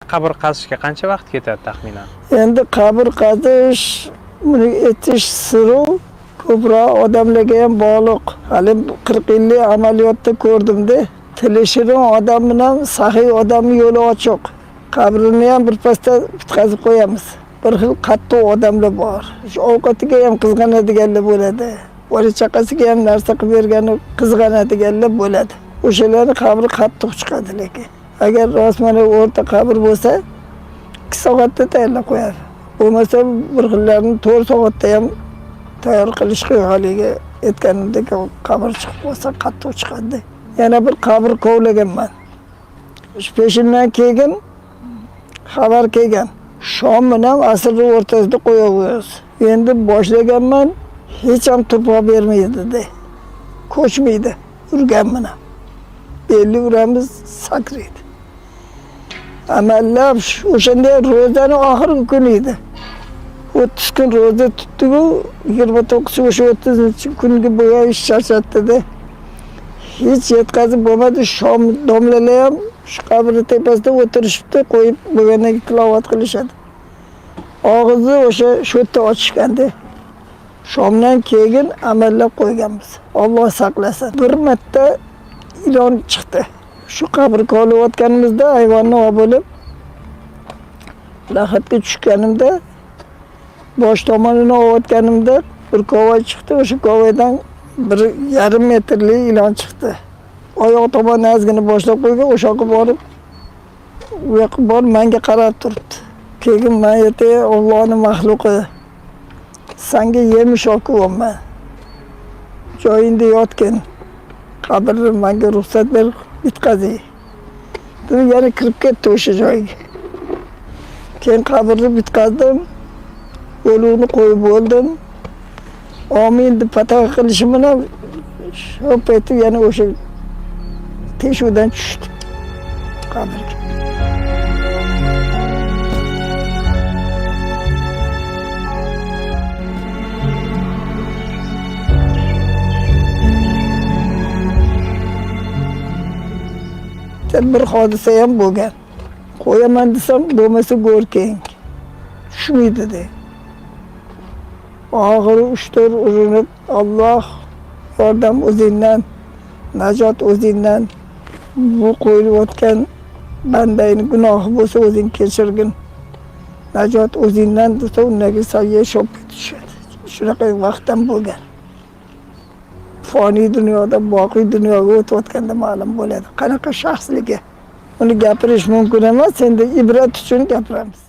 Qabr qazishga qancha vaqt ketadi taxminan? Endi qabr qazish, buni etish siri ko'proq odamlarga ham bog'liq. Hali 40 yillik amaliyotda ko'rdimda. Tili shirin odam bilan saxiy odamning yo'li ochiq. Qabrini ham birpasda bitqazib qo'yamiz. Bir xil qattiq odamlar bor. Shu ovqatiga ham qizg'anadiganlar bo'ladi. Bola chaqasiga ham narsa qilib bergani qizg'anadiganlar bo'ladi. O'shalarning qabri qattiq chiqadi lekin. Agar rost mana o'rta qabr bo'lsa, 2 soatda tayyorlab qo'yadi. Bo'lmasa bir xillarni 4 soatda ham tayyor qilish haligi aytganimdek qabr chiqib qolsa qattiq chiqadi. Yana bir qabr kovlaganman. Shu peshindan keyin xabar kelgan. Shom bilan asrning o'rtasida qo'yamiz. Endi boshlaganman, hech ham tuproq bermaydi dedi. Ko'chmaydi. Urgan bilan. Belli uramiz, sakraydi. Amallab o'shanda ro'zani oxirgi kuni edi. 30 kun ro'za tutdi-ku, 29 o'sha 30-kunga bo'ya ish charchatdi-da. Hech yetkazib bo'lmadi. Shom domlalar ham shu qabrni tepasida o'tirishibdi, qo'yib bo'lgandan keyin tilovat qilishadi. Og'izni o'sha shu yerda ochishganda. Shomdan keyin amallab qo'yganmiz. Alloh saqlasin. Bir marta ilon chiqdi. Shu qabr kovlayotganimizda hayvonni olib bo'lib lahadga tushganimda bosh tomonini olayotganimda bir kovay chiqdi. O'sha kovaydan 1,5 metrli ilon chiqdi. Oyoq tomonni ozgina boshlab qo'ygan, o'sha yoqqa borib, u yoqqa borib menga qarab turibdi. Keyin men aytay, Allohning maxluqi, senga yemish olib. Joyingda yotgin. Qabrni menga ruxsat ber, bitqazay. Dedim, yana kirib ketdi o'sha joyga. Keyin qabrni bitqazdim. O'lug'ni qo'yib bo'ldim. Amin deb pataqa qilishim bilan shu payti yana o'sha teshuvdan tushdi qabrga. Bir hodisa ham bo'lgan. Qo'yaman desam, bo'lmasa go'r keng. Tushmaydi de. Oxiri 3-4 urinib, Alloh yordam o'zingdan, najot o'zingdan, bu qo'yilayotgan bandangni gunohi bo'lsa o'zing kechirgin. Najot o'zingdan desa, undan saviya shopga tushadi. Shunaqa vaqtdan bo'lgan. Foniy dunyoda boqiy dunyoga o'tayotganda ma'lum bo'ladi. Qanaqa shaxsligi. Uni gapirish mumkin emas, endi ibrat uchun gapiramiz.